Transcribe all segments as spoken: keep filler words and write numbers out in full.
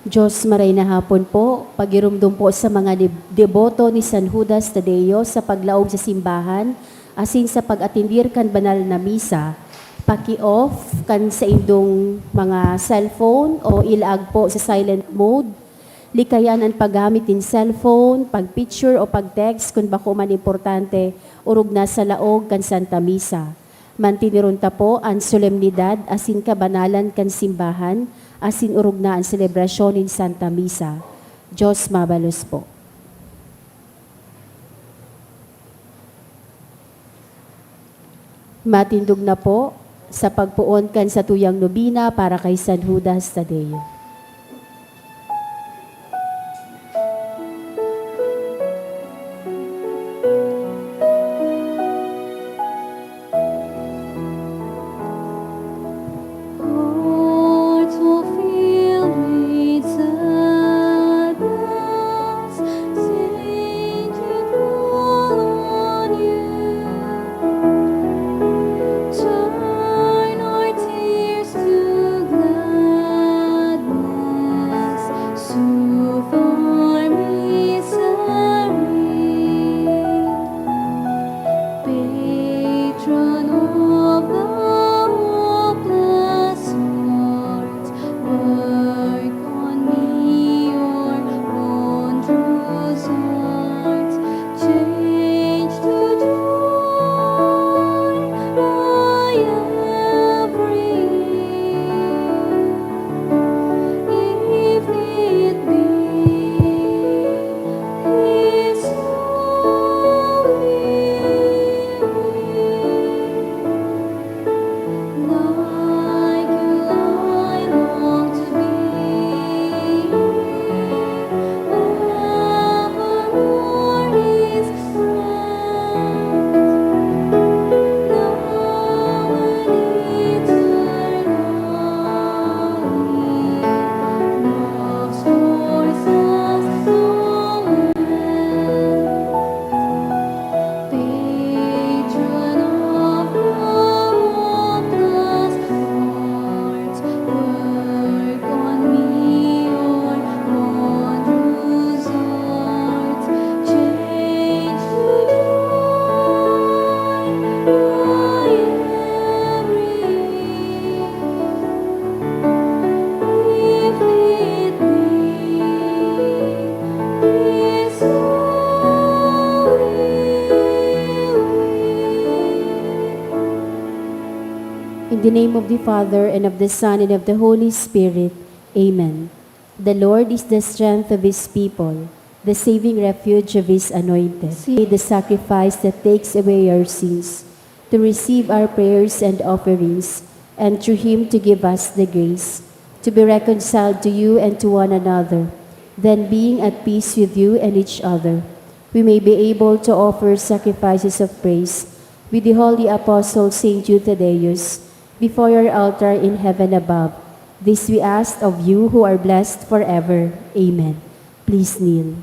Diyos, maray na hapon po. Pagiromdom po sa mga deb-, deboto ni San Judas Tadeo sa paglaog sa simbahan asin sa pag-atendir kan banal na misa. Paki-off kan saindong mga cellphone o ilaag po sa silent mode. Likayan an paggamit nin cellphone, pag-picture o pag-text kun bako man importante, orog na sa laog kan Santa Misa. Mantineron ta po an solemnidad asin kabanalan kan simbahan, asin orog na an selebrasyon nin Santa Misa. Diyos mabalos po. Matindog na po sa pagpoon kan satuyang nobena para kay San Judas Tadeo. Hearts will fill with sadness, saints will call on you. Turn our tears to gladness, soothe our misery. Patron of the hopeless heart, work on me your wondrous art, change to joy my every if need be, His holy will. Like you, I long to be where the Lord is. Work on me your wondrous art, change to joy my every if it be His holy will. In the name of the Father, and of the Son, and of the Holy Spirit. Amen. The Lord is the strength of His people, the saving refuge of His anointed. May the sacrifice that takes away our sins, to receive our prayers and offerings, and through Him to give us the grace to be reconciled to you and to one another. Then, being at peace with you and each other, we may be able to offer sacrifices of praise with the holy apostle Saint Jude Thaddeus, before your altar in heaven above. This we ask of you who are blessed forever. Amen. Please kneel.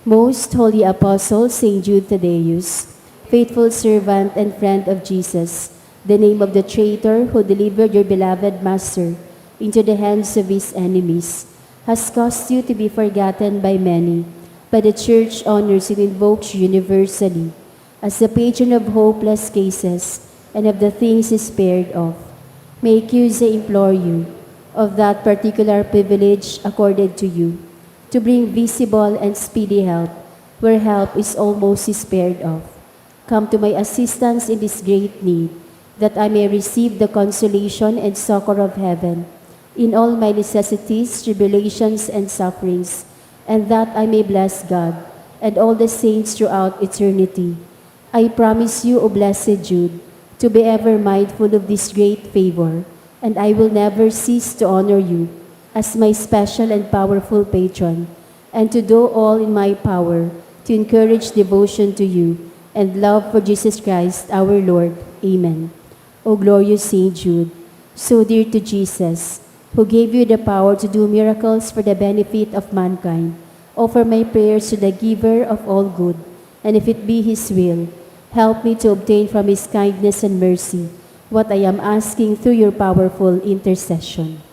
Most Holy Apostle Saint Jude Thaddeus, faithful servant and friend of Jesus, the name of the traitor who delivered your beloved Master into the hands of his enemies, has caused you to be forgotten by many, but the Church honors and invokes you universally as the patron of hopeless cases and of the things despaired of. May Cusa implore you of that particular privilege accorded to you, to bring visible and speedy help where help is almost despaired of. Come to my assistance in this great need, that I may receive the consolation and succor of heaven in all my necessities, tribulations, and sufferings, and that I may bless God and all the saints throughout eternity. I promise you, O Blessed Jude, to be ever mindful of this great favor, and I will never cease to honor you as my special and powerful patron, and to do all in my power to encourage devotion to you and love for Jesus Christ our Lord. Amen. O glorious Saint Jude, so dear to Jesus, who gave you the power to do miracles for the benefit of mankind, offer my prayers to the Giver of all good, and if it be His will, help me to obtain from His kindness and mercy What I am asking through your powerful intercession.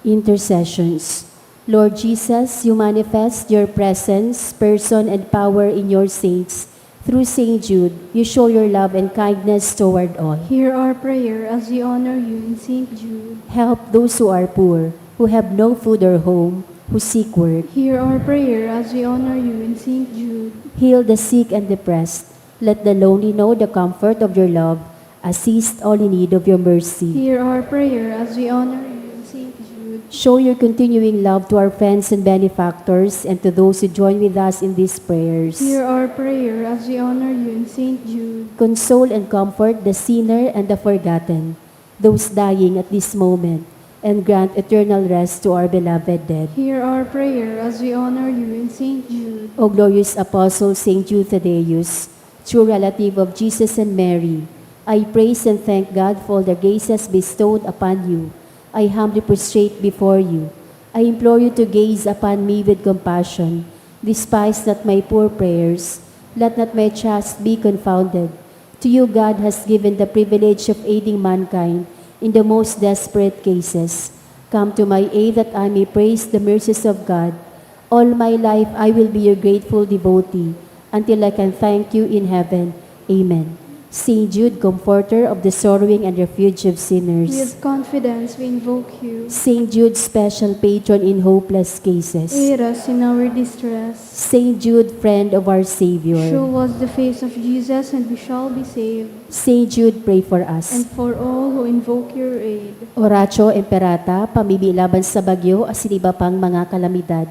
Intercessions. Lord Jesus, you manifest your presence, person, and power in your saints. Through Saint Jude, you show your love and kindness toward all. Hear our prayer as we honor you in Saint Jude. Help those who are poor, who have no food or home, who seek work. Hear our prayer as we honor you in Saint Jude. Heal the sick and depressed. Let the lonely know the comfort of your love. Assist all in need of your mercy. Hear our prayer as we honor you in Saint Jude. Show your continuing love to our friends and benefactors and to those who join with us in these prayers. Hear our prayer as we honor you in Saint Jude. Console and comfort the sinner and the forgotten, those dying at this moment, and grant eternal rest to our beloved dead. Hear our prayer as we honor you in Saint Jude. O glorious Apostle Saint Jude Thaddeus, true relative of Jesus and Mary, I praise and thank God for the graces bestowed upon you. I humbly prostrate before you. I implore you to gaze upon me with compassion. Despise not my poor prayers. Let not my trust be confounded. To you God has given the privilege of aiding mankind in the most desperate cases. Come to my aid that I may praise the mercies of God. All my life I will be your grateful devotee until I can thank you in heaven. Amen. Saint Jude, comforter of the sorrowing and refuge of sinners. With confidence we invoke you. Saint Jude, special patron in hopeless cases. Aid us in our distress. Saint Jude, friend of our Savior. Show us the face of Jesus and we shall be saved. Saint Jude, pray for us. And for all who invoke your aid. Oratio Imperata, pamibi laban sa bagyo asin iba pang mga kalamidad.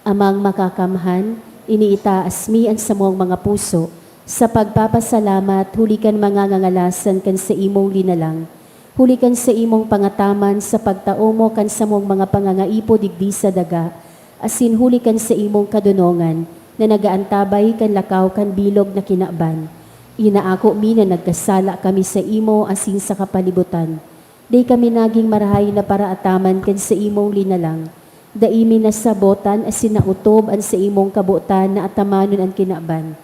Amang Makakamhan, iniitaas mi an samong mga puso sa pagpapasalamat huli kan mga ngangalasan kan saimong linalang, huli kan saimong pangataman sa pagtao mo kan samong mga pangangaipo digdi sa daga, asin huli kan saimong kadonongan na nag-aantabay kan lakaw kan bilog na kinaban. Inaako mi na nagkasala kami saimo asin sa kapalibutan. Dai kami nagin marahay na paraataman kan saimong linalang. Dai mi nasabotan asin naotob an saimong kabotan na atamanon an kinaban.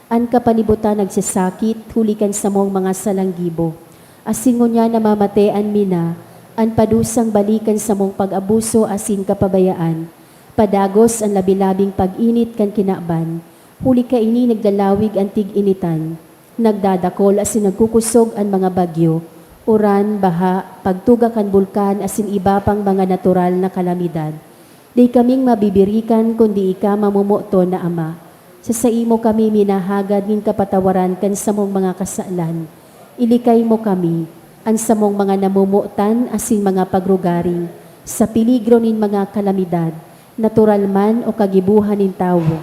An kapalibutan nagsasakit huli kan samong mga salang gibo. Asin ngunyan namamatean mi na an padusang bali kan samong pag-abuso asin kapabayaan. Padagos an labi-labing pag-init kan kinaban. Huli kaini naglalawig an tig-initan. Nagdadakol asin nagkukosog an mga bagyo, uran, baha, pagtuga kan bulkan asin iba pang mga natural na kalamidad. Dai kaming mabibirikan kundi ika, mamomoton na Ama. Sa saimo kami minahagad nin kapatawaran kan samong mga kasalan. Ilikay mo kami, an samong mga namomotan asin mga pagrugaring, sa peligro nin mga kalamidad, natural man o kagibohan nin tawo.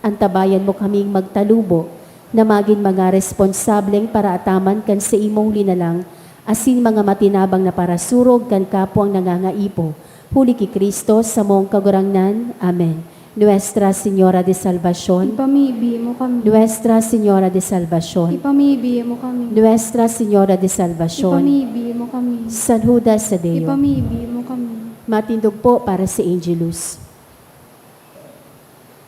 Antabayan mo kaming magtalubo na magin mga responsableng paraataman kan saimong linalang asin mga matinabang na parasurog kan kapwang nangangaipo. Huli ki Cristo, samong Kagurangnan. Amen. Nuestra Señora de Salvacion. Ipamibi mo kami. Nuestra Señora de Salvacion. Ipamibi mo kami. Nuestra Señora de Salvacion. Ipamibi mo kami. San Judas Tadeo. Ipamibi mo kami. Matindog po para sa Angelus.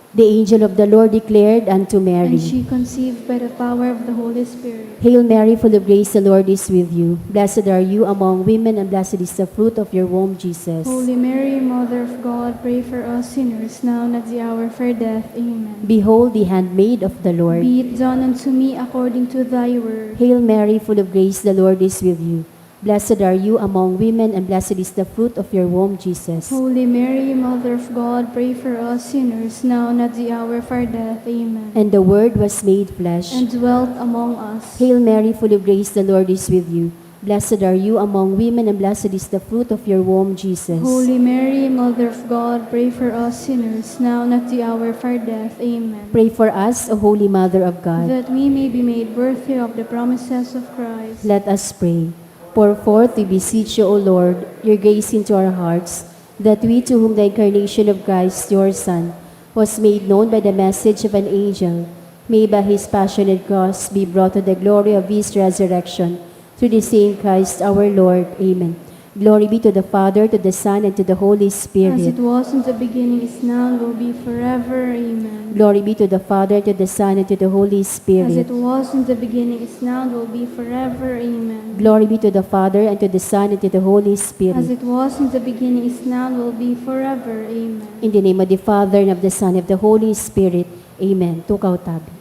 The angel of the Lord declared unto Mary. And she conceived by the power of the Holy Spirit. Hail Mary, full of grace, the Lord is with you. Blessed are you among women, and blessed is the fruit of your womb, Jesus. Holy Mary, Mother of God, pray for us sinners, now and at the hour of our death. Amen. Behold the handmaid of the Lord. Be it done unto me according to thy word. Hail Mary, full of grace, the Lord is with you. Blessed are you among women, and blessed is the fruit of your womb, Jesus. Holy Mary, Mother of God, pray for us sinners, now and at the hour of our death. Amen. And the Word was made flesh. And dwelt among us. Hail Mary, full of grace, the Lord is with you. Blessed are you among women, and blessed is the fruit of your womb, Jesus. Holy Mary, Mother of God, pray for us sinners, now and at the hour of our death. Amen. Pray for us, O Holy Mother of God. That we may be made worthy of the promises of Christ. Let us pray. Pour forth, we beseech you, O Lord, your grace into our hearts, that we, to whom the incarnation of Christ, your Son, was made known by the message of an angel, may by his passion and cross be brought to the glory of his resurrection. Through the same Christ our Lord. Amen. Glory be to the Father, to the Son, and to the Holy Spirit. As it was in the beginning, is now, and will be forever. Amen. Glory be to the Father, to the Son, and to the Holy Spirit. As it was in the beginning, is now, and will be forever. Amen. Glory be to the Father, and to the Son, and to the Holy Spirit. As it was in the beginning, is now, and will be forever. Amen. In the name of the Father, and of the Son, and of the Holy Spirit. Amen. Tukaw tabi.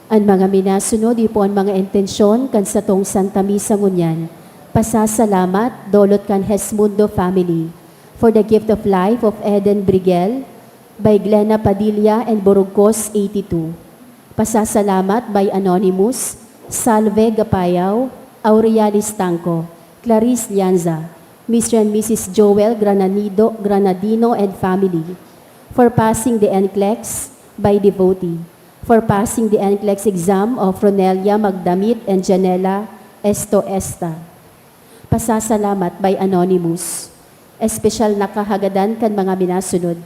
An mga minasunod, iyo po an mga intensyon kan satong Santa Misa ngunyan. Pasasalamat, dolot kan Hesmundo family, for the gift of life of Eden Brigel, by Glena Padilla and Borugcos, eighty-two. Pasasalamat by Anonymous, Salve Gapayaw, Aurealis Tangco, Clarice Lianza, Mister and Missus Joel Grananido, Granadino and family, for passing the NCLEX by devotee, for passing the NCLEX exam of Ronelia Magdamit and Janela Esto Esta. Pasasalamat by Anonymous. Espesyal na kahagadan kan mga minasunod.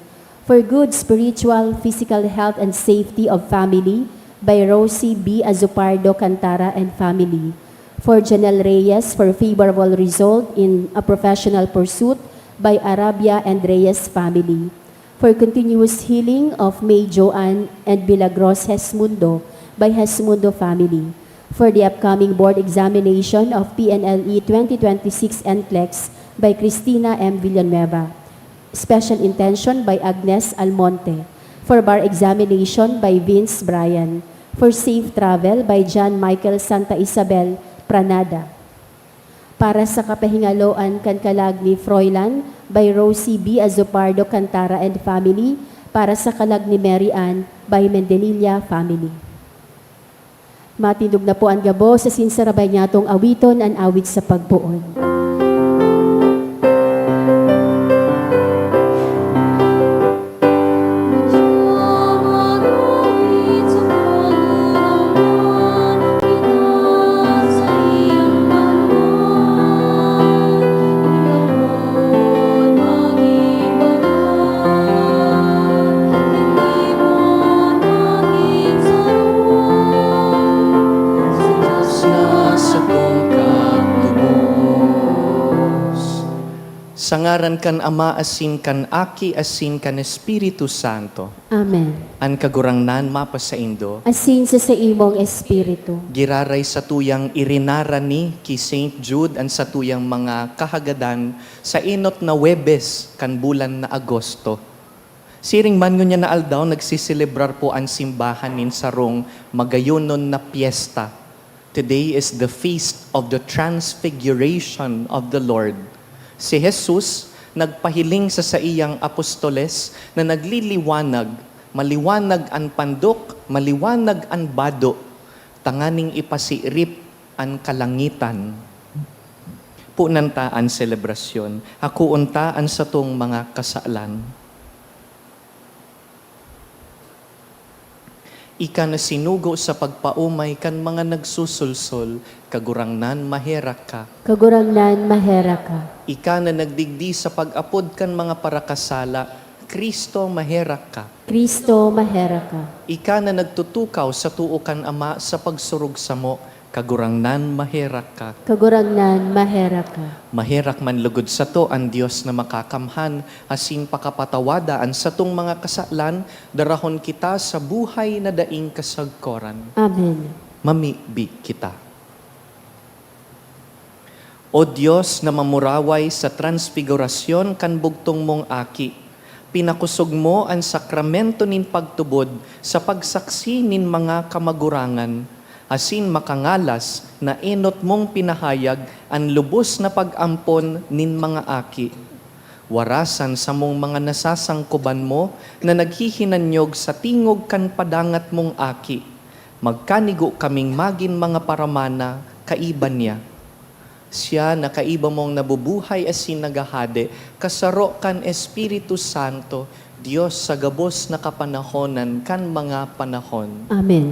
For good spiritual, physical health and safety of family by Rosie B. Azupardo Cantara and family. For Janelle Reyes for favorable result in a professional pursuit by Arabia and Reyes family. For continuous healing of May Joan and Milagros Hesmundo by Hesmundo family. For the upcoming board examination of P N L E twenty twenty-six NCLEX by Cristina M. Villanueva. Special intention by Agnes Almonte. For bar examination by Vince Bryan. For safe travel by John Michael Santa Isabel Pranada. Para sa kapahingaloan kan kalag ni Froilan by Rosie B. Azupardo Cantara and family, para sa kalag ni Mary Ann by Mendenilla family. Matindog na po an gabos asin sarabay niyatong awiton an awit sa pagpoon. Sa ngaran kan Ama asin kan Aki asin kan Espiritu Santo. Amen. An Kagurangnan mapasaindo. Asin sa saimong espiritu. Giraray satuyang irinarani ki Saint Jude an satuyang mga kahagadan sa enot na Huwebes kan bulan na Agosto. Siring man ngunyan na aldaw, nagseselebrar po an simbahan nin sarong magayonon na pyesta. Today is the feast of the transfiguration of the Lord. Si Jesus nagpahiling sa saiyang apostoles na nagliliwanag, maliwanag an pandok, maliwanag an bado, tanganing ipasiirip an kalangitan. Punan ta an selebrasyon, hakoon ta an satong mga kasalan. Ika na sinugo sa pagpaomay kan mga nagsusulsol, Kagurangnan, maherak ka. Kagurangnan, maherak ka. Ika na nagdigdi sa pag-apod kan mga parakasala, Kristo, maherak ka. Kristo, maherak ka. Ika na nagtutukaw sa too kan Ama sa pagsurog samo, Kagurangnan, maherak ka. Kagurangnan, maherak ka. Maherak man lugod sato an Dios na Makakamhan, asin pakapatawada an satong mga kasalan, darahon kita sa buhay na daing kasagkoran. Amen. Mamibi kita. O Dios na mamuraway sa transfigurasyon kan bugtong mong Aki, pinakosog mo an sakramento nin pagtubod sa pagsaksi nin mga kamagurangan, asin makangalas na enot mong pinahayag an lubos na pag-ampon nin mga aki. Warasan samong mga nasasangkoban mo na naghihinanyog sa tingog kan padangat mong Aki, magkanigo kaming magin mga paramana kaiba niya. Siya na kaiba mong nabubuhay asin naghahade, kasaro kan Espiritu Santo, Dios sa gabos na kapanahonan kan mga panahon. Amen.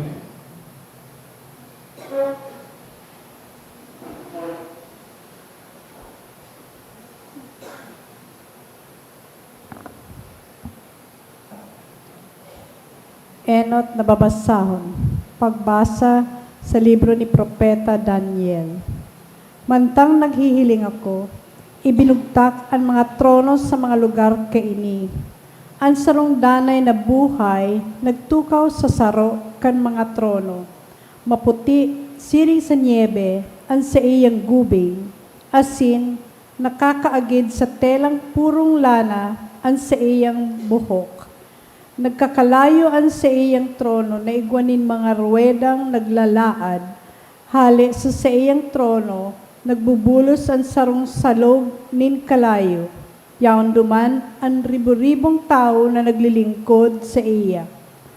Enot na babasahon. Pagbasa sa libro ni Propeta Daniel. Mantang naghihiling ako, ibinugtak an mga trono sa mga lugar kaini. An sarong danay na buhay nagtukaw sa saro kan mga trono. Maputi siring sa nyebe an saiyang gubing, asin nakakaagid sa telang purong lana an saiyang buhok. Nagkakalayo an saiyang trono na igwa nin mga ruwedang naglalaad. Hale sa saiyang trono, nagbubulos an sarong salog nin kalayo. Yaon duman an ribo-ribong tawo na naglilingkod saiya,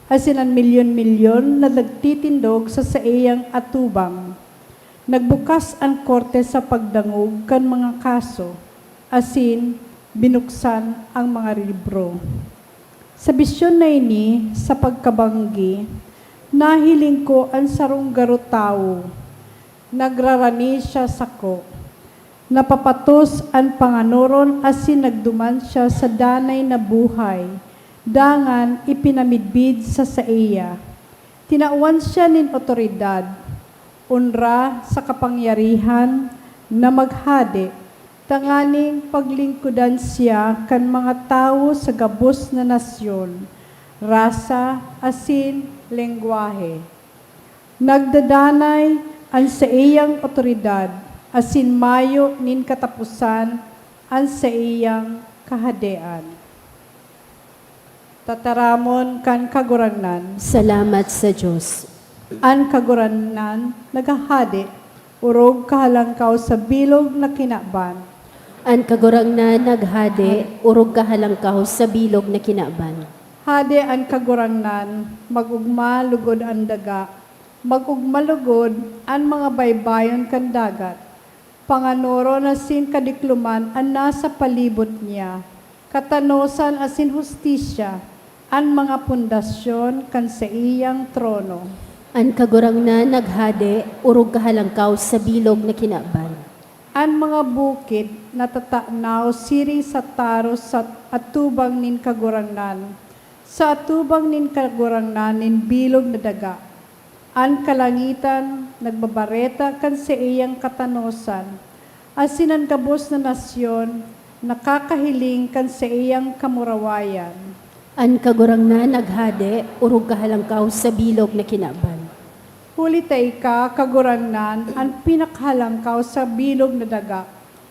asin an milyon-milyon na nagtitindog sa saiyang atubang. Nagbukas an korte sa pagdangog kan mga kaso, asin binuksan ang mga libro. Sa bisyon na ini, sa pagkabanggi, nahiling ko an sarong garo tawo. Nagrarani siya sako. Napapatos an panganoron asin nagduman siya sa danay na buhay, dangan ipinamidbid sa saiya. Tinawan siya nin awtoridad, onra sa kapangyarihan na maghade, tanganing paglingkodan siya kan mga tawo sa gabos na nasyon, rasa, asin lengwahe. Nagdadanay an saiyang awtoridad, asin mayo nin kataposan an saiyang kahadean. Tataramon kan Kagurangnan. Salamat sa Dios. An Kagurangnan naghahade, orog kahalangkaw sa bilog na kinaban. An Kagurangnan naghade, orog kahalangkaw sa bilog na kinaban. Hade an Kagurangnan, mag-ogma lugod an daga, mag-ogma lugod an mga baybayon kan dagat. Panganoron asin kadikloman an nasa palibot niya, katanosan asin hustisya an mga pundasyon kan saiyang trono. An Kagurangnan naghade, orog kahalangkaw sa bilog na kinaban. An mga bukid natatanaw siring sa taros sa atubang nin Kagurangnan, sa atubang nin Kagurangnan nin bilog na daga. An kalangitan nagbabareta kan saiyang katanosan, asin an gabos na nasyon nakakahiling kan saiyang kamurawayan. An Kagurangnan naghade, orog kahalangkaw sa bilog na kinaban. Huli ta ika, Kagurangnan, an pinakahalangkaw sa bilog na daga,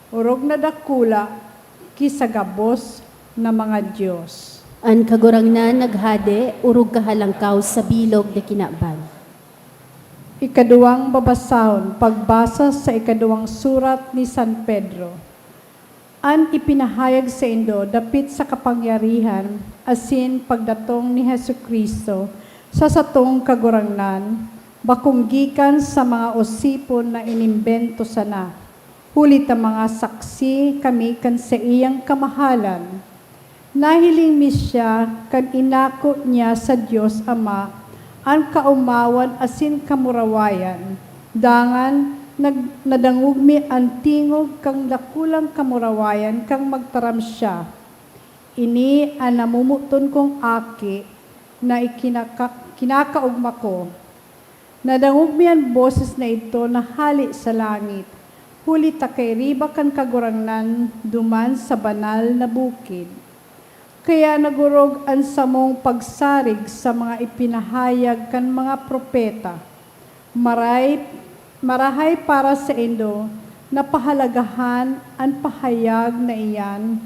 orog na dakula ki sa gabos na mga dios. An Kagurangnan naghade, orog kahalangkaw sa bilog na kinaban. Ikaduwang babasahon, pagbasa sa ikaduwang surat ni San Pedro. An ipinahayag saindo dapit sa kapangyarihan asin pagdatong ni Jesu-Cristo sa satong Kagurangnan, bakong gikan sa mga osipon na inimbento sana, huli ta mga saksi kami kan saiyang kamahalan. Nahiling mi siya kan inako niya sa Dios Ama an kaomawan asin kamurawayan. Dangan nag-, nadangog mi an tingog kan dakulang kamurawayan kan magtaram siya. Ini an namomoton kong Aki na ikinaka-, kinakaogma ko. Nadangog mi an boses na idto na hale sa langit, huli ta kairiba kan Kagurangnan duman sa banal na bukid. Kaya nag-orog an samong pagsarig sa mga ipinahayag kan mga propeta. Maray, marahay para saindo na pahalagahan an pahayag na iyan.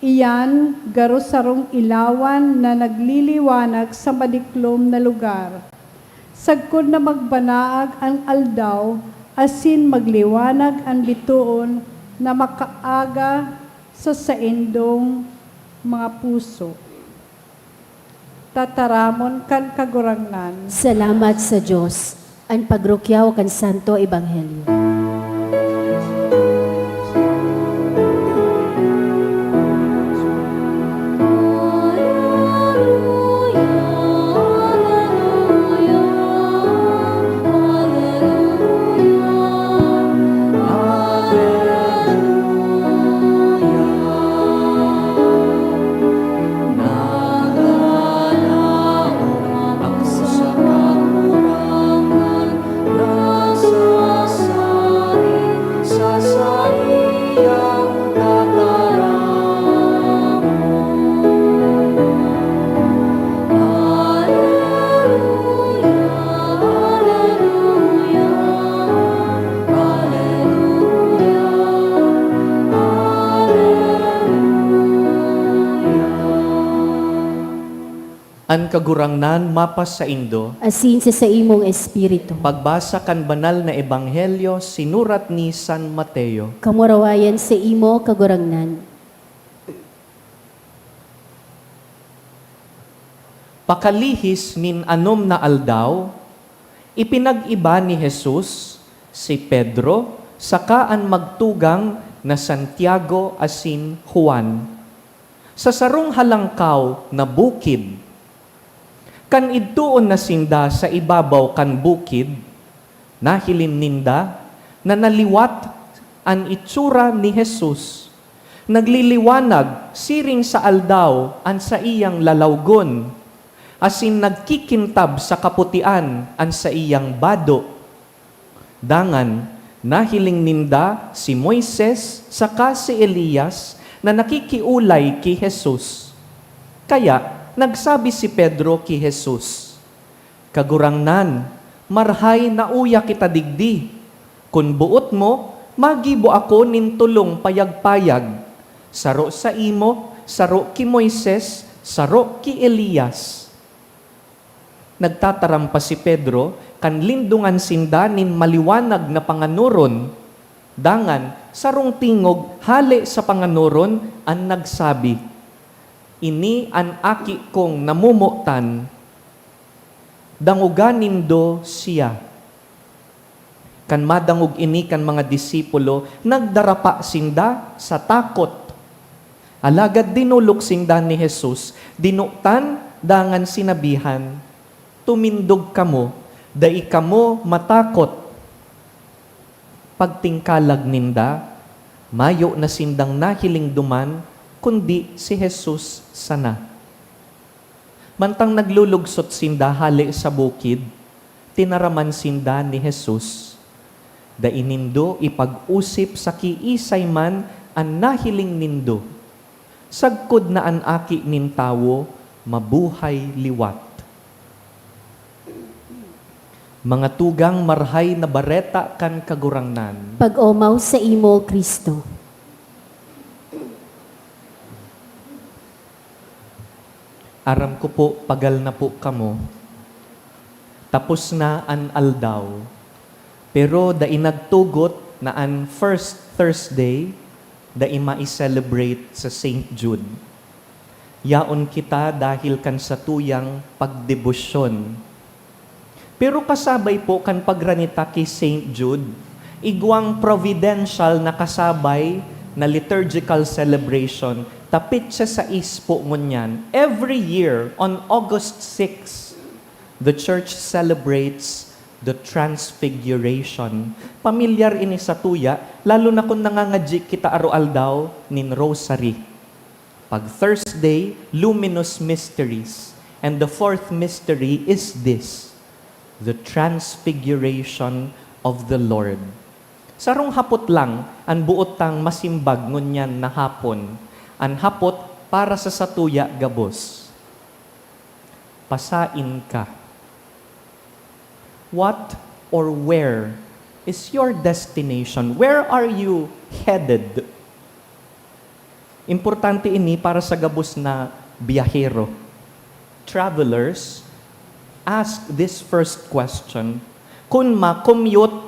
Iyan garo sarong ilawan na nagliliwanag sa madiklom na lugar. Sagkod na magbanaag an aldaw asin magliwanag an bitoon na makaaga sa saindong mga puso. Tataramon kan Kagurangnan. Salamat sa Dios. An pagrukyaw kan Santo Ebanghelyo. An Kagurangnan mapasaindo. Asin sa saimong espiritu. Pagbasa kan Banal na Ebanghelyo sinurat ni San Mateo. Kamurawayan sa imo, Kagurangnan. Pakalihis nin anom na aldaw, ipinag-iba ni Jesus si Pedro saka an magtugang na Santiago asin Juan. Sa sarong halangkaw na bukid. Kan idtoon na sinda sa ibabaw kan bukid, nahiling ninda na naliwat an itsura ni Jesus. Nagliliwanag siring sa aldaw an saiyang lalawgon, asin nagkikintab sa kaputian an saiyang bado. Dangan, nahiling ninda si Moises saka si Elias na nakikiolay ki Jesus. Kaya, nagsabi si Pedro ki Jesus, "Kagurangnan, marhay na uya kita digdi. Kun boot mo, magibo ako nin tolong payagpayag, saro saimo, saro ki Moises, saro ki Elias." Nagtataram pa si Pedro kan lindongan sinda nin maliwanag na panganoron. Dangan, sarong tingog hale sa panganoron an nagsabi, "Ini an Aki kong namomotan. Dangoga nindo siya." Kan madangog ini kan mga disipulo, nagdarapa sinda sa takot. Alagad dinolok sinda ni Jesus, dinotan, dangan sinabihan, "Tumindog kamo, dai kamo matakot." Pagtingkalag ninda, mayo na sindang nahiling duman, kundi si Jesus sana. Mantang naglulugsot sinda hale sa bukid, tinaraman sinda ni Jesus, "Dai nindo ipag-osip sa kiisay man an nahiling nindo, sagkod na an Aki nin Tawo mabuhay liwat." Mga tugang, Marhay na Bareta kan Kagurangnan. Pag-omaw sa imo, Kristo. Aram ko po, pagal na po kamo. Tapos na an aldaw. Pero dai nagtugot na an first Thursday, dai mai-celebrate sa Saint Jude. Yaon kita dahil kan satuyang pagdebosyon. Pero kasabay po kan pagranita ki Saint Jude, igwang providential na kasabay na liturgical celebration, ta petsa sais po ngunyan. Every year, on August six, the Church celebrates the Transfiguration. Pamilyar ini satuya, lalo na kun nangangadyi kita aroaldaw nin Rosary. Pag Thursday, luminous mysteries. And the fourth mystery is this, the transfiguration of the Lord. Sarong hapot lang an boot tang masimbag ngunyan na hapon. An hapot para sa satuya gabos. Pasain ka. What or where is your destination? Where are you headed? Importante ini para sa gabos na biyahero. Travelers, ask this first question. Kun ma-commute,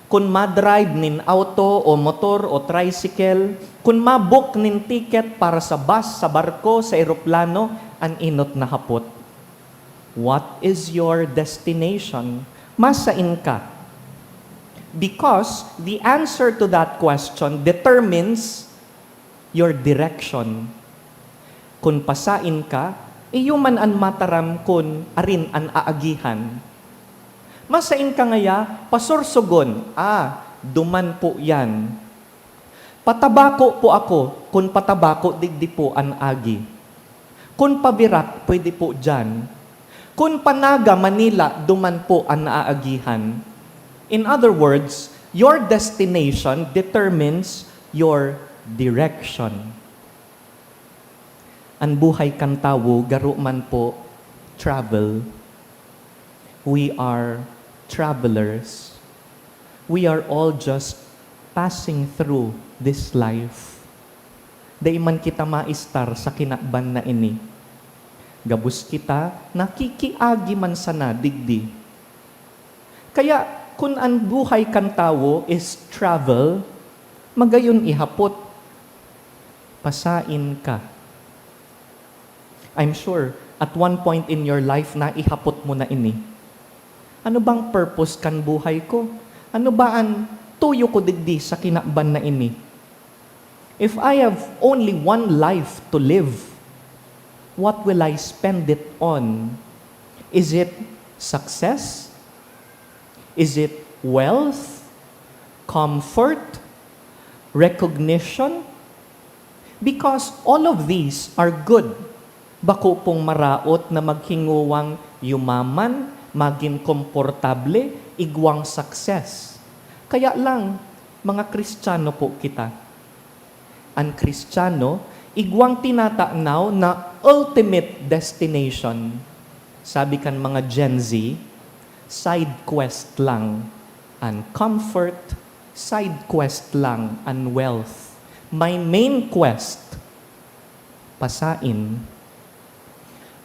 kun ma-drive nin auto o motor o tricycle, kun ma-book nin ticket para sa bus, sa barko, sa eroplano, an enot na hapot, "What is your destination?" Masain ka. Because the answer to that question determines your direction. Kun pasain ka, iyo man an mataram kun arin an aagihan. Masain ka ngaya, pasursugon, ah, duman po yan. Patabako po ako, kun patabako, digdi po an agi. Kun pa-Virac, pwede po diyan. Kun pa-Naga, Manila, duman po an naaagihan. In other words, your destination determines your direction. An buhay kan tawo garo man po travel. We are travelers. We are all just passing through this life. Dai man kita maistar sa kinaban na ini. Gabos kita nakikiagi man sana digdi. Kaya, kun an buhay kan tawo is travel, magayon ihapot, "Pasain ka?" I'm sure, at one point in your life, naihapot mo na ini. "Ano bang purpose kan buhay ko? Ano ba an tuyo ko digdi sa kinaban na ini? If I have only one life to live, what will I spend it on? Is it success? Is it wealth? Comfort? Recognition?" Because all of these are good. Bako pong maraot na maghingowang yumaman, magin komportable, igwang success. Kaya lang, mga Kristiyano po kita. An Kristiyano, igwang tinatanaw na ultimate destination. Sabi kan mga Gen Z, "Side quest lang an comfort, side quest lang an wealth. My main quest, pasain."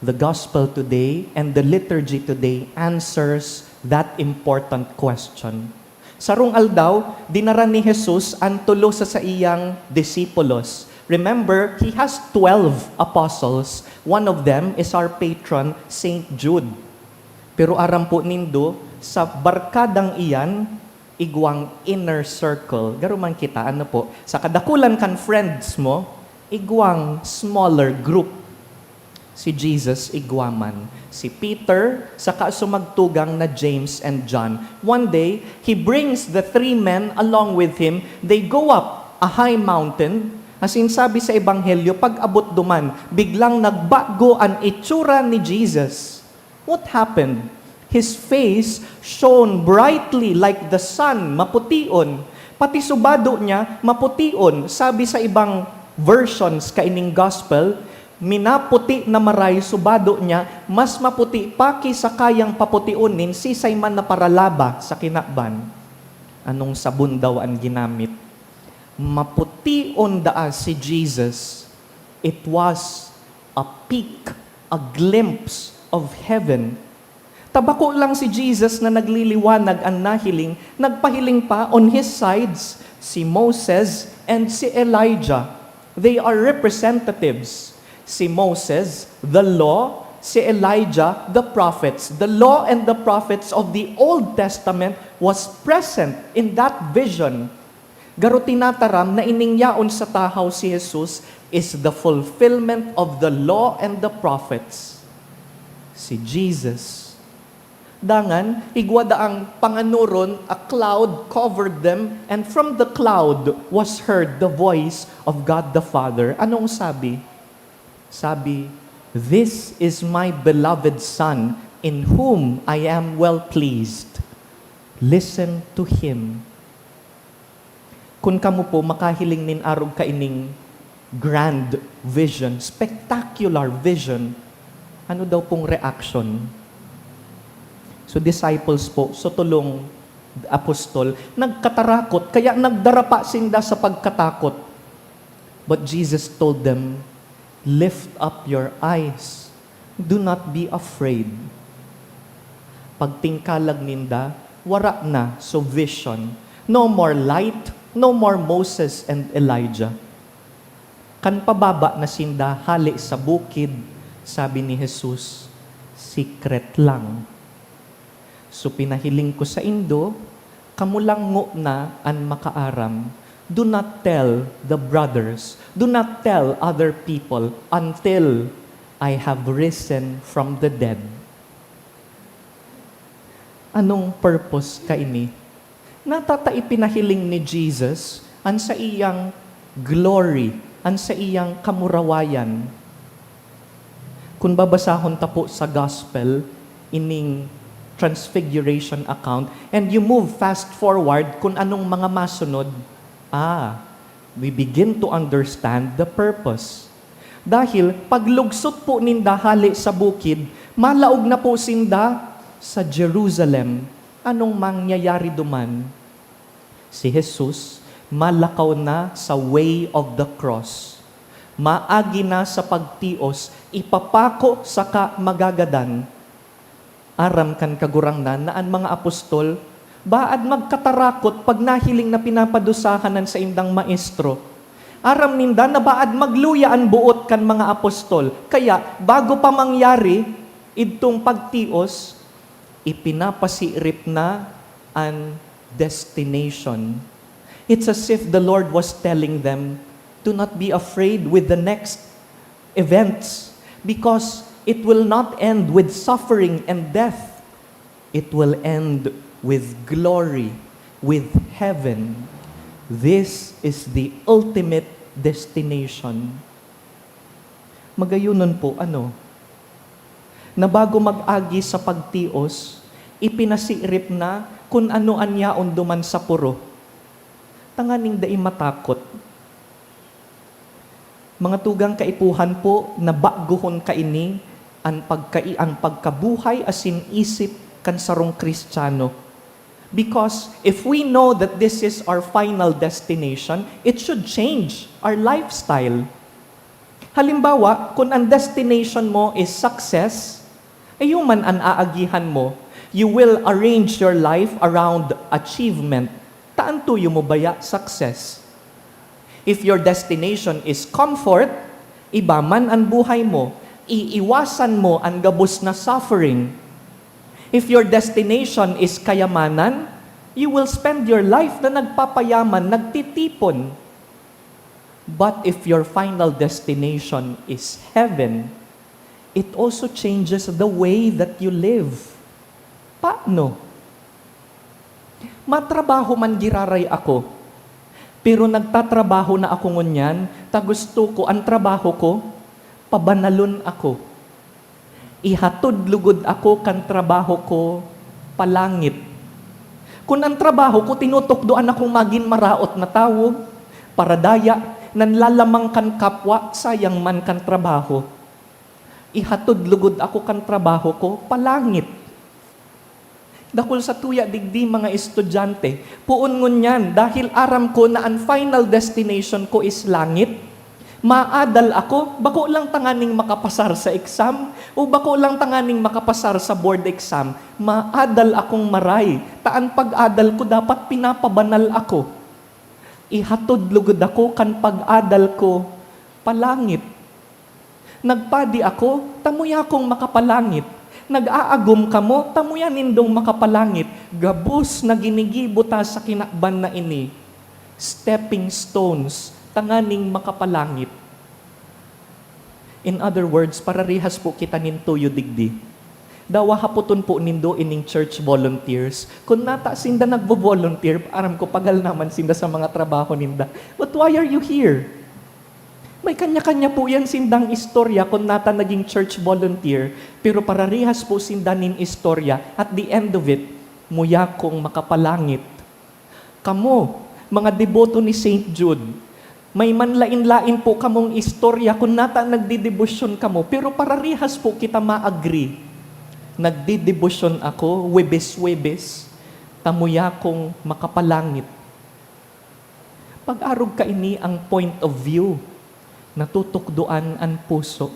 The gospel today and the liturgy today answers that important question. Sarong aldaw, dinara ni Jesus an tolo sa saiyang disipulos. Remember, he has twelve apostles. One of them is our patron, Saint Jude. Pero aram po nindo, sa barkadang iyan, igwang inner circle. Garo man kita, ano po, sa kadakulan kan friends mo, igwang smaller group. Si Jesus igwa man, si Peter, saka sumagtugang na James and John. One day, he brings the three men along with him. They go up a high mountain. Asin sabi sa Ebanghelyo, pag-abot duman, biglang nagbago an itsura ni Jesus. What happened? His face shone brightly like the sun, mapution. Pati subado niya, mapution. Sabi sa ibang versions kaining gospel, minaputi na maray subado niya, mas maputi pa ki sa kayang papution nin sisay man na paralaba sa kinaban. Anong sabon daw an ginamit? Mapution daa si Jesus. It was a peek, a glimpse of heaven. Ta bako lang si Jesus na nagliliwanag an nahiling, nagpahiling pa on his sides si Moses and si Elijah. They are representatives. Si Moses, the law, si Elijah, the prophets. The law and the prophets of the Old Testament was present in that vision. Garo tinataram na ining yaon sa tahaw si Jesus is the fulfillment of the law and the prophets. Si Jesus. Dangan, igwa daang panganoron, a cloud covered them, and from the cloud was heard the voice of God the Father. Anong sabi? Sabi, "This is my beloved Son, in whom I am well pleased. Listen to Him." Kun kamo po makahiling nin arog kaining grand vision, spectacular vision, ano daw pong reaction? So, disciples po, so tolong apostol, nagkatarakot, kaya nagdarapa sinda sa pagkatakot. But Jesus told them, "Lift up your eyes. Do not be afraid." Pagtingkalag ninda, wara na so vision. No more light, no more Moses and Elijah. Kan pababa na sinda hale sa bukid, sabi ni Jesus, "Secret lang." So pinahiling ko saindo, kamo lang ngona an makaaram. Do not tell the brothers, do not tell other people until I have risen from the dead. Anong purpose kaini? Nata ta ipinahiling ni Jesus an saiyang glory, an saiyang kamurawayan. Kun babasahon ta po sa gospel, ining transfiguration account, and you move fast forward kun anong mga masunod, ah, we begin to understand the purpose. Dahil paglugsot po ninda hale sa bukid, malaog na po sinda sa Jerusalem. Anong mangyayari duman? Si Jesus malakaw na sa way of the cross. Maagi na sa pagtios, ipapako saka magagadan. Aram kan Kagurangnan na an mga apostol baad magkatarakot pag nahiling na pinapadusahan an saindang maestro. Aram ninda na baad magluya an boot kan mga apostol. Kaya, bago pa mangyari idtong pagtios, ipinapasiirip na an destination. It's as if the Lord was telling them, "Do not be afraid with the next events, because it will not end with suffering and death. It will end with glory, with heaven." This is the ultimate destination. Magayonon po, ano? Na bago mag-agi sa pagtios, ipinasiirip na kun ano an yaon duman sa poro, tanganing dai matakot. Mga tugang kaipuhan po, na bagohon kaini an pagkai-, ang pagkabuhay asin isip kan sarong Kristiyano. Because if we know that this is our final destination, it should change our lifestyle. Halimbawa, kun an destination mo is success, iyo man an aagihan mo, you will arrange your life around achievement. Ta an tuyo mo baya success? If your destination is comfort, iba man an buhay mo, iiwasan mo an gabos na suffering. If your destination is kayamanan, you will spend your life na nagpapayaman, nagtitipon. But if your final destination is heaven, it also changes the way that you live. Paano? Matrabaho man giraray ako, pero nagtatrabaho na ako ngunyan ta gusto ko an trabaho ko pabanalon ako. Ihatod lugod ako kan trabaho ko palangit. Kun an trabaho ko tinutukdoan akong magin maraot na tawo, paradaya, nanlalamang kan kapwa, sayang man kan trabaho. Ihatod lugod ako kan trabaho ko palangit. Dakul sa tuya digdi, mga estudyante. Poon ngunyan, dahil aram ko na an final destination ko is langit, maadal ako, bako lang tanganing makapasar sa exam o bako lang tanganing makapasar sa board exam. Maadal akong maray, ta an pag-adal ko dapat pinapabanal ako. Ihatod lugod ako kan pag-adal ko palangit. Nagpadi ako, ta muya akong makapalangit. Nag-aagom kamo, ta muya nindong makapalangit. Gabos na ginigibo ta sa kinaban na ini, stepping stones tanganing makapalangit. In other words, pararihas po kita nin tuyo digdi. Dawa hapoton po nindo ining church volunteers. Kun nata sinda nagvo-volunteer, aram ko pagal naman sinda sa mga trabaho ninda. But why are you here? May kanya-kanya po yan sindang istorya kun nata naging church volunteer, pero pararihas po sinda nin istorya. At the end of it, muya kong makapalangit. Kamo, mga deboto ni Saint Jude, may manlain-lain po kamong istorya kun nata nagdedebosyon kamo, pero pararihas po kita ma-agree. Nagdedebosyon ako, Huwebes-Huwebes, ta muya kong makapalangit. Pag-arog kaini ang point of view, natutukdoan an puso.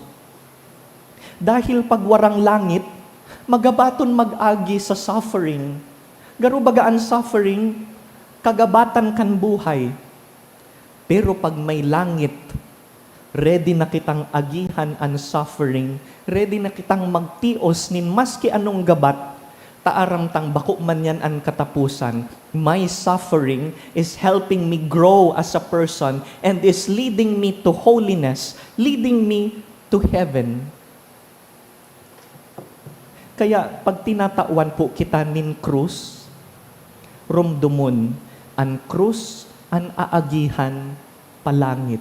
Dahil pag warang langit, magabaton mag-agi sa suffering. Garo baga an suffering, kagabatan kan buhay. Pero pag may langit, ready na kitang agihan an suffering, ready na kitang magtios nin maski anong gabat, ta aram tang bako man yan an kataposan. My suffering is helping me grow as a person and is leading me to holiness, leading me to heaven. Kaya, pag tinatawan po kita nin krus, romdomon, an krus an aagihan palangit.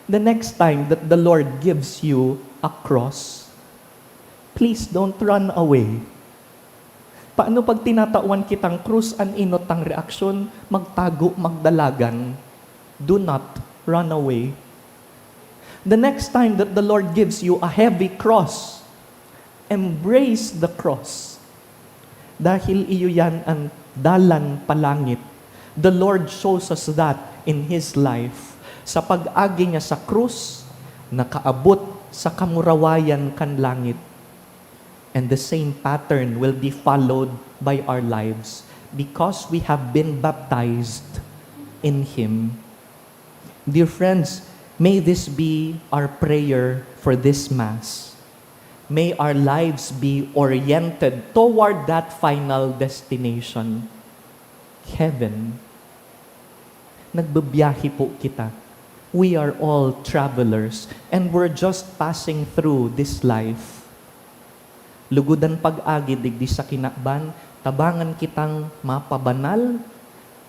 The next time that the Lord gives you a cross, please don't run away. Paano pag tinatawan kitang krus an enot tang reaksyon? Magtago, magdalagan. Do not run away. The next time that the Lord gives you a heavy cross, embrace the cross. Dahil iyo yan an dalan palangit. The Lord shows us that in His life. Sa pag-agi niya sa krus, nakaabot sa kamurawayan kan langit. And the same pattern will be followed by our lives because we have been baptized in Him. Dear friends, may this be our prayer for this Mass. May our lives be oriented toward that final destination, heaven. Nagbibiyahe po kita. We are all travelers and we're just passing through this life. Lugod an pag-agi digdi sa kinaban, tabangan kitang mapabanal,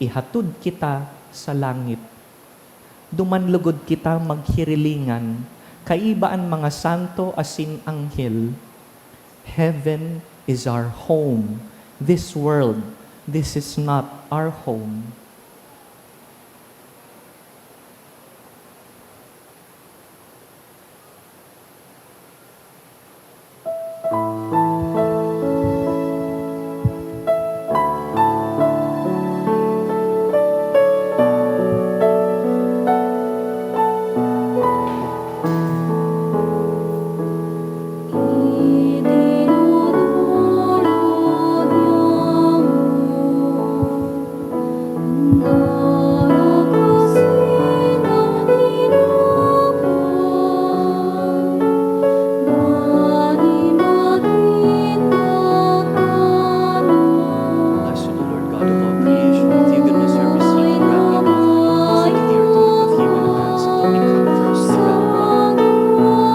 ihatod kita sa langit. Duman lugod kita maghirilingan, kaiba an mga santo asin anghel. Heaven is our home. This world, this is not our home. Blessed Lord God of all creation, with you goodness are received, and gladly offer we the earth of you in advance of the coming of the Lord.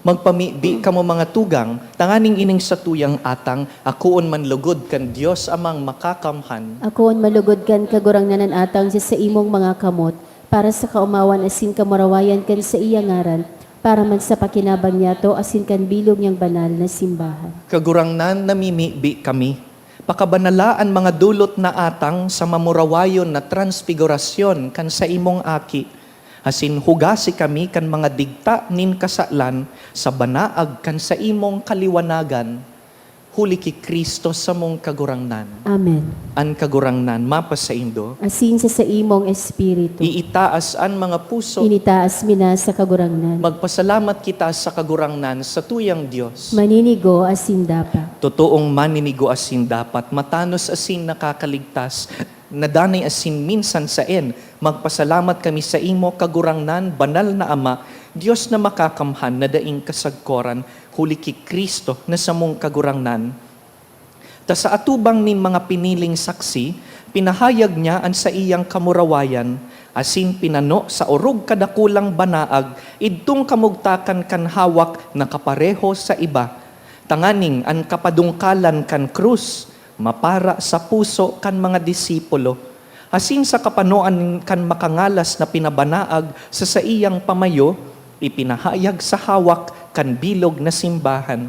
Magpamibi kamo, mga tugang, tanganing ining satuyang atang akoon man lugod kan Dios Amang Makakamhan. Akoon man lugod kan Kagurangnan an atang sa saimong mga kamot, para sa kaomawan asin kamurawayan kan saiyang ngaran, para man sa pakinabang niyato asin kan bilog niyang banal na simbahan. Kagurangnan, namimibi kami. Pakabanala an mga dulot na atang sa mamurawayon na transfigurasyon kan saimong Aki, asin hugasi kami kan mga digta nin kasalan sa banaag kan saimong kaliwanagan, huli ki Cristo samong Kagurangnan. Amen. An Kagurangnan mapasaindo. Asin sa saimong espiritu. Iitaas an mga puso. Initaas mi na sa Kagurangnan. Magpasalamat kita sa Kagurangnan, satuyang Dios. Maninigo asin dapat. Totoong maninigo asin dapat, matanos asin nakakaligtas, na danay asin minsan saen. Magpasalamat kami saimo, Kagurangnan, Banal na Ama, Dios na Makakamhan na daing kasagkoran, huli ki Cristo na samong Kagurangnan. Ta sa atubang nin mga piniling saksi, pinahayag niya an saiyang kamurawayan, asin pinano sa orog kadakulang banaag idtong kamugtakan kan hawak na kapareho sa iba, tanganing an kapadungkalan kan krus mapara sa puso kan mga disipulo, asin sa kapanoan kan makangalas na pinabanaag sa saiyang pamayo, ipinahayag sa hawak kan bilog na simbahan.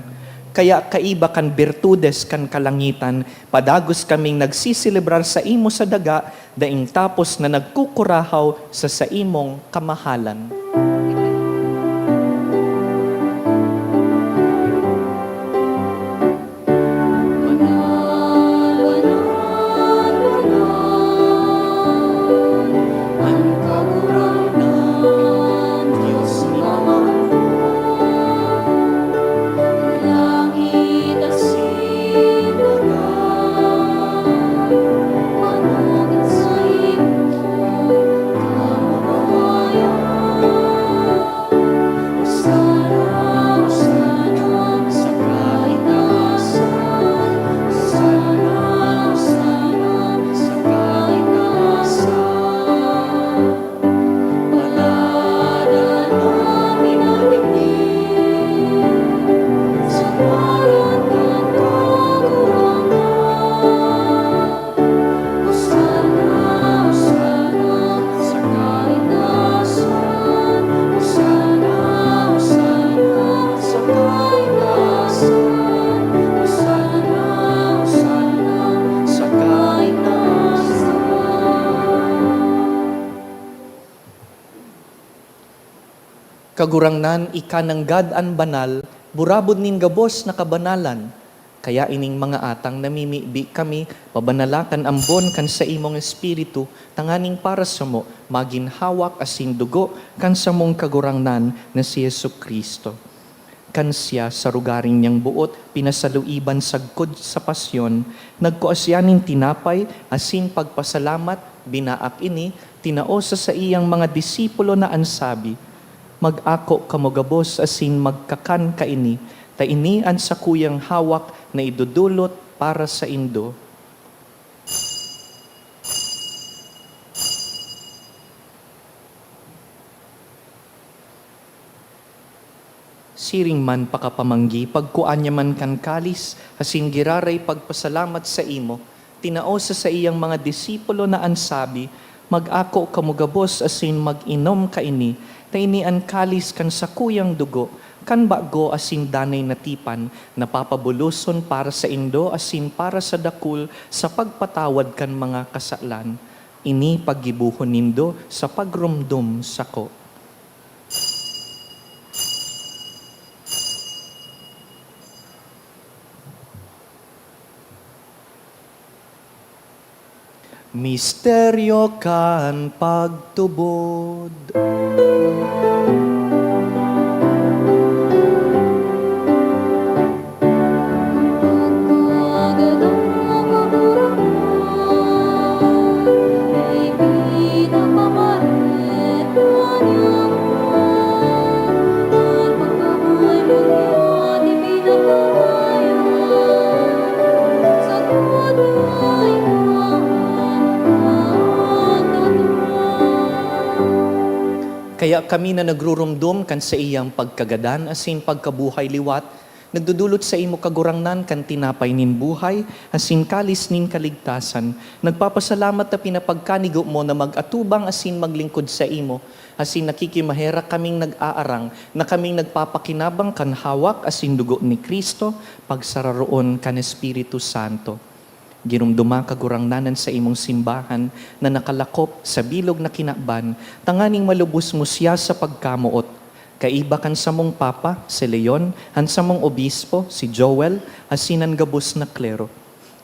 Kaya kaiba kan birtudes kan kalangitan, padagos kaming nagsiselebrar saimo sa daga, daing tapos na nagkukurahaw sa saimong kamahalan. Kagurangnan, ika nanggad an banal, burabod nin gabos na kabanalan. Kaya ining mga atang namimibi kami, pabanala kan ambon kan saimong Espiritu, tanganing para samo magin hawak asin dugo kan samong Kagurangnan na si Jesu-Cristo. Kan siya, sa rogaring niyang boot, pinasaluiban sagkod sa pasyon, nagkua siya nin tinapay asin pagpasalamat, binaak ini, tinao sa saiyang mga disipulo na an sabi, "Mag-ako kamo gabos asin magkakan kaini, ta ini an sakuyang hawak na idodolot para saindo." Siring man pakapamanggi, pagkua niya man kan kalis, asin giraray pagpasalamat saimo, tinao sa saiyang mga disipulo na an sabi, "Mag-ako kamo gabos asin mag-inom kaini, ta ini an kalis kan sakuyang dugo, kan bago asin danay na tipan, na papabuloson para saindo asin para sa dakul sa pagpatawad kan mga kasalan. Ini paggibohon nindo sa pagromdom sako." Misteryo kan pagtubod. Kaya kami na nagruromdom kan saiyang pagkagadan asin pagkabuhay liwat, nagdodolot saimo, Kagurangnan, kan tinapay nin buhay asin kalis nin kaligtasan. Nagpapasalamat ta pinapagkanigo mo na mag-atubang asin maglingkod saimo, asin nakikimaherak kaming nag-aarang na kaming nagpapakinabang kan hawak asin dugo ni Cristo, pagsararoon kan Espiritu Santo. Giromdoma, Kagurangnan, an saimong simbahan na nakalakop sa bilog na kinaban, tanganing malubos mo siya sa pagkamoot. Kaiba kan samong Papa, si Leon, an samong Obispo, si Joel, asin an gabos na klero.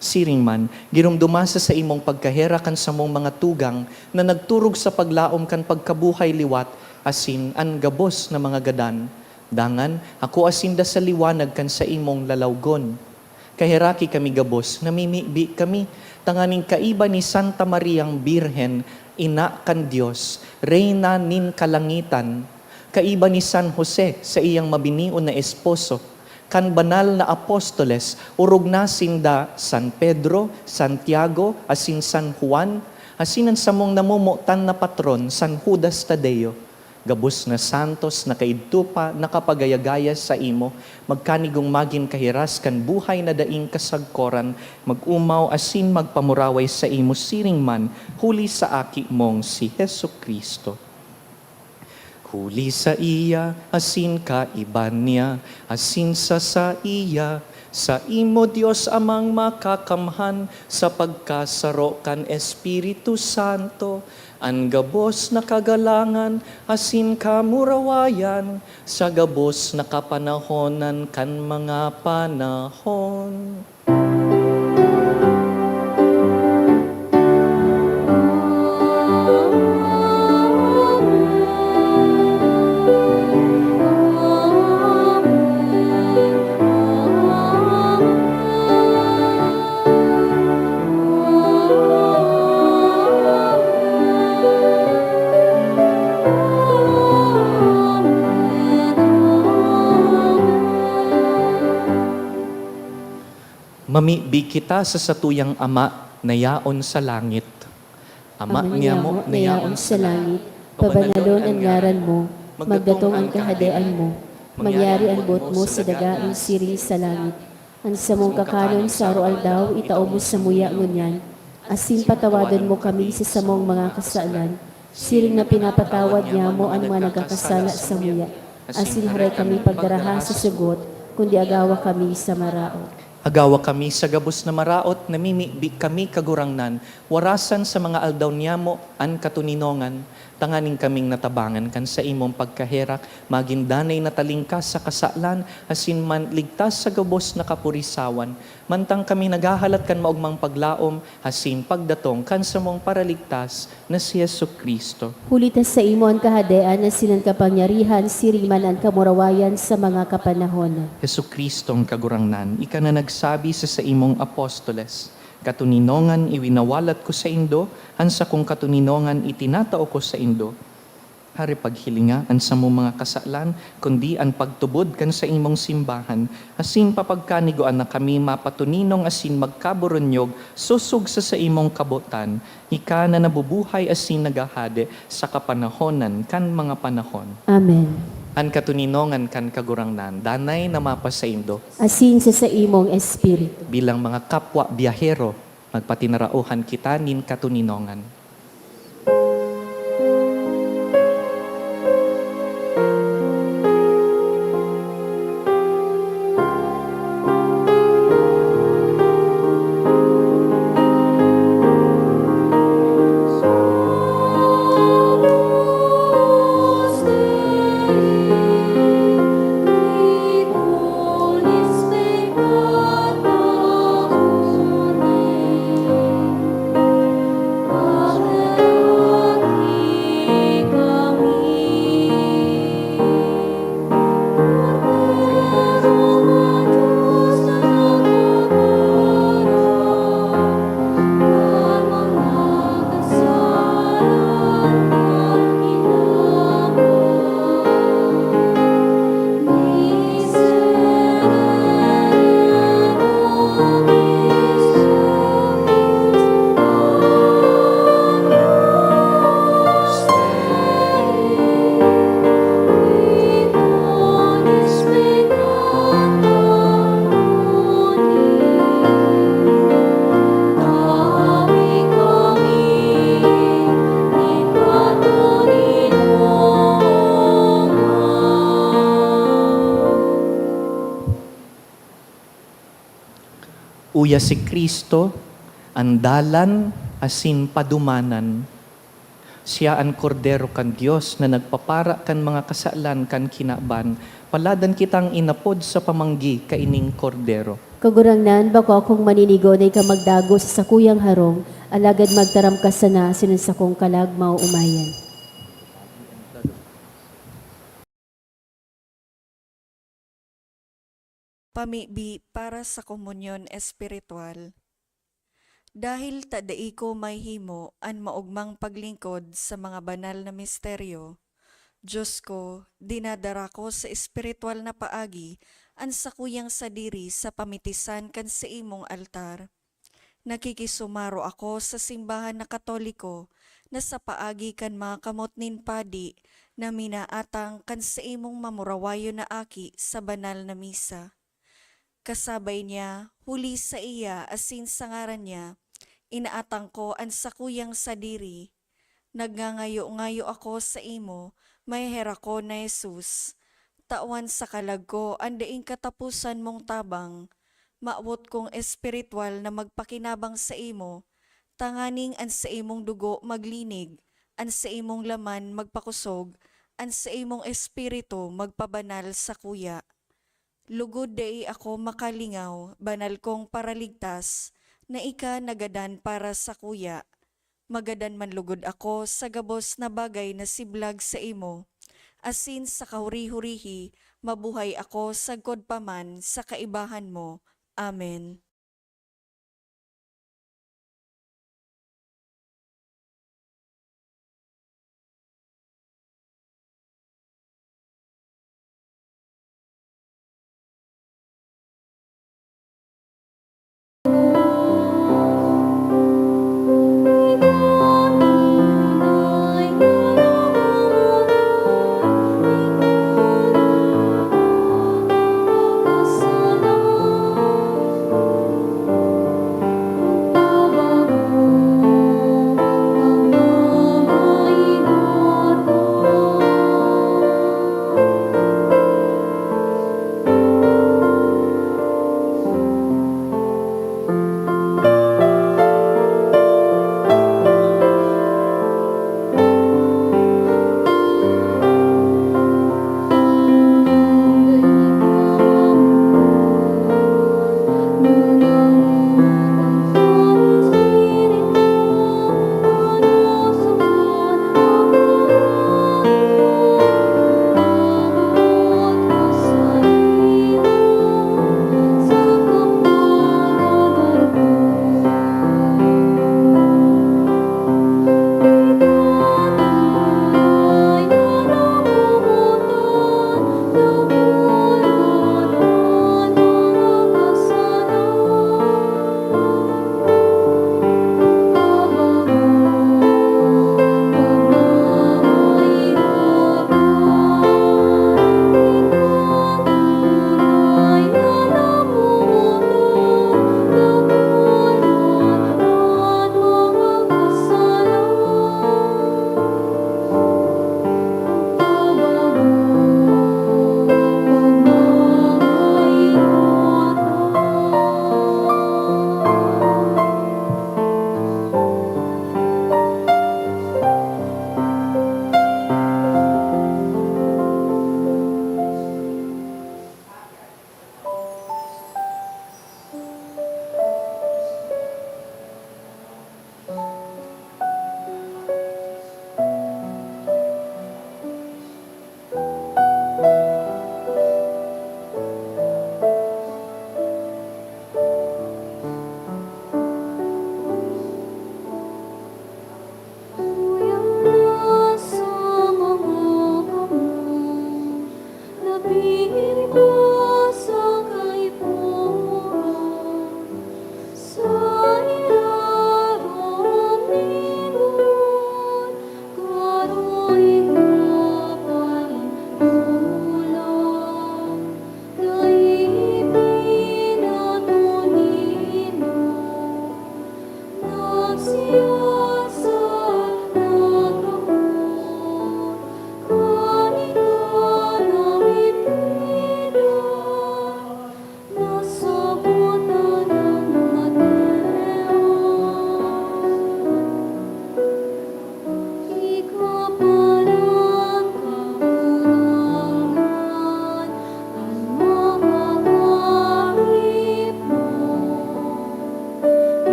Siring man, giromdoma sa saimong pagkaherak an samong mga tugang na nagturog sa paglaom kan pagkabuhay liwat, asin an gabos na mga gadan. Dangan, akoa sinda sa liwanag kan saimong lalawgon. Kaheraki kami gabos, namimibi kami, tanganing kaiba ni Santa Mariang Birhen, Ina kan Dios, Reyna nin kalangitan, kaiba ni San Jose, saiyang mabinion na esposo, kan banal na apostoles, orog na sinda San Pedro, Santiago, asin San Juan, asin an samong namomotan na patron, San Judas Tadeo. Gabos na santos na kaidto pa nakapagayagaya saimo, magkanigong magin kahiras kan buhay na daing kasagkoran, mag-omaw asin magpamuraway saimo siring man, huli sa Aki mong si Jesu-Cristo. Huli saiya, asin kaiba niya, asin sa saiya, saimo, Dios Amang Makakamhan, sa pagkasaro kan Espiritu Santo, an gabos na kagalangan asin kamurawayan sa gabos na kapanahonan kan mga panahon. Mamibi kita sa satuyang Ama na yaon sa langit. Ama niyamo na yaon sa langit, pabanalon an ngaran mo, magdatong an kahadean mo, mangyari an boot mo sa daga siring sa langit. An samong kakanon sa aroaldaw itao mo samuya ngunyan, asin patawadon mo kami sa samong mga kasalan, siring na pinapatawad niamo an mga nagkakasala samuya. Asin haray kami pagdaraha sa sugot, kundi agawa kami sa maraot. Agawa kami sa gabos na maraot, namimibi kami, Kagurangnan, warasan sa mga aldaw niyamo an katoninongan, tanganing kaming natabangan kan saimong pagkaherak, magin danay na talingkas sa kasalan, asin man ligtas sa gabos na kapurisawan, mantang kami naghahalat kan maogmang paglaom, asin pagdatong kan samong Paraligtas na si Jesu-Cristo. Huli ta saimo an kahadean asin an kapangyarihan, siring man an kamurawayan sa mga kapanahon. Jesu-Cristong Kagurangnan, ika na nagsabi sa saimong apostoles, "Katoninongan iwinawalat ko saindo, an sakong katoninongan itinatao ko saindo." Hari, paghilinga an samong mga kasalan, kundi an pagtubod kan saimong simbahan, asin papagkanigoan na kami mapatoninong asin magkaburunyog sosog sa saimong kabotan, ika na nabubuhay asin naghahade sa kapanahonan kan mga panahon. Amen. An katoninongan kan Kagurangnan, danay na mapasaindo. Asin sa saimong espiritu. Bilang mga kapwa biyahero, magpatinarauhan kita nin katoninongan. Uya si Cristo, an dalan asin padumanan. Siya an Kordero kan Dios na nagpapara kan mga kasalan kan kinaban. Paladan kitang inapod sa pamanggi kaining Kordero. Kagurangnan, bako akong maninigo na ika magdago sa sakuyang harong, alagad magtaram ka sana asin an sakong kalag maoomayan. Pamibi para sa komunyon espiritual. Dahil ta dai ko mahimo an maogmang paglingkod sa mga banal na misteryo, Dios ko, dinadara ko sa espiritual na paagi an sakuyang sadiri sa pamitisan kan saimong altar. Nakikisumaro ako sa simbahan na Katoliko na sa paagi kan mga kamot nin padi na minaatang kan saimong mamurawayon na aki sa banal na misa. Kasabay niya, huli saiya asin sa ngaran niya, inaatang ko an sakuyang sadiri. Nagngangayo-ngayo ako saimo, maheherakon na Jesus. Tawan sa kalag ko an daing kataposan mong tabang. Mawot kong espiritual na magpakinabang saimo, tanganing an saimong dugo maglinig, an saimong laman magpakosog, an saimong espiritu magpabanal sakuya. Lugod dai ako makalingaw, banal kong Paraligtas, na ika nagadan para sakuya. Magadan man lugod ako sa gabos na bagay na siblag saimo, asin sa kahuri-hurihi mabuhay ako sagkod pa man sa kaibahan mo. Amen.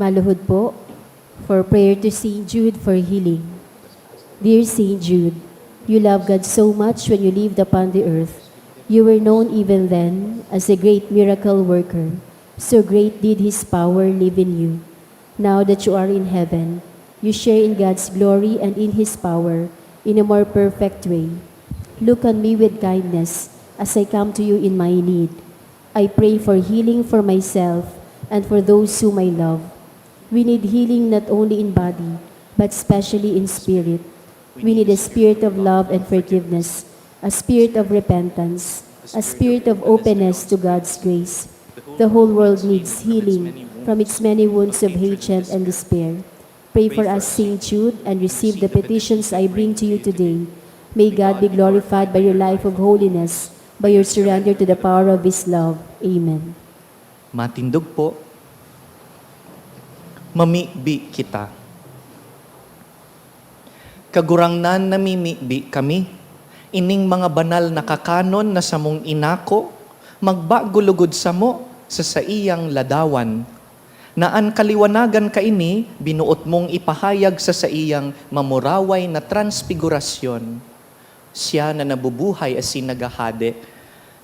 Aluhod po, for prayer to Saint Jude for healing. Dear Saint Jude, you love God so much when you lived upon the earth. You were known even then as a great miracle worker. So great did His power live in you. Now that you are in heaven, you share in God's glory and in His power in a more perfect way. Look on me with kindness as I come to you in my need. I pray for healing for myself and for those whom I love. We need healing not only in body, but especially in spirit. We need a spirit of love and forgiveness, a spirit of repentance, a spirit of openness to God's grace. The whole world needs healing from its many wounds of hatred and despair. Pray for us, Saint Jude, and receive the petitions I bring to you today. May God be glorified by your life of holiness, by your surrender to the power of His love. Amen. Matindog po. Mamibi kita. Kagurangnan, namimibi kami. Ining mga banal na kakanon na samong inako, magbago lugod samo sa saiyang ladawan, na an kaliwanagan kaini binuot mong ipahayag sa saiyang mamuraway na transfigurasyon. Siya na nabubuhay asin naghahade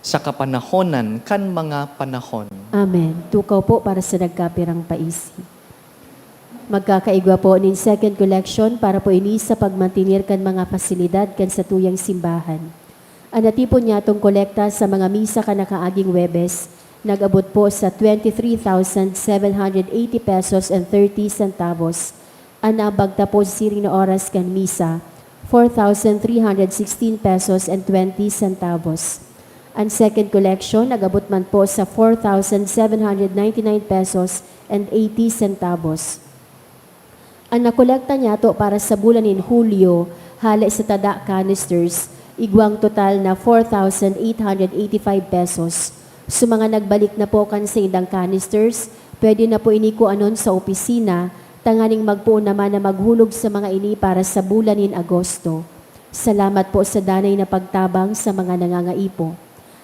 sa kapanahonan kan mga panahon. Amen. Tukaw po para sa nagkapirang paisi. Magkakaigwa po nin second collection para po ini sa pagmantener kan mga pasilidad kan satuyang simbahan. An natipon nyatong kolekta sa mga misa kan nakaaging Huwebes nag-abot po sa twenty-three thousand seven hundred eighty pesos and thirty centavos. An naambag ta po sa siring na oras kan misa, four thousand three hundred sixteen pesos and twenty centavos. An second collection nag-abot man po sa four thousand seven hundred ninety-nine pesos and eighty centavos. An nakolekta nyato para sa bulan nin Hulyo, hale sa tada canisters, igwang total na four thousand eight hundred eighty-five pesos. Sa mga nagbalik na po kan saindang canisters, pwede na po ini kuanon sa opisina, tanganing magpoon naman na maghulog sa mga ini para sa bulan nin Agosto. Salamat po sa danay na pagtabang sa mga nangangaipo.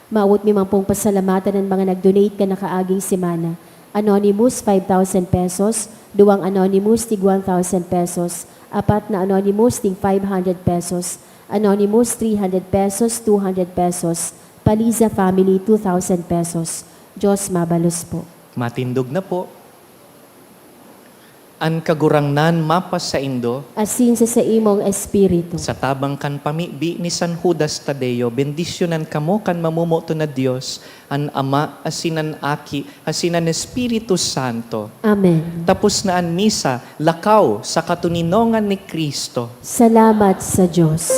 Mawot mi man pong pasalamatan an mga nag-donate kan nakaaging semana. Anonymous, five thousand pesos. Duwang anonymous, tig one thousand pesos. Apat na anonymous, tig five hundred pesos. Anonymous, three hundred pesos, two hundred pesos. Paliza family, two thousand pesos. Diyos mabalos po. Matindog na po. An Kagurangnan mapasaindo. Asin sa saimong espiritu. Sa tabang kan pamibi ni San Judas Tadeo, bendisyonan kamo kan mamomoton na Dios, an Ama, asin an Aki, asin an Espiritu Santo. Amen. Tapos na an misa, lakaw sa katoninongan ni Cristo. Salamat sa Diyos.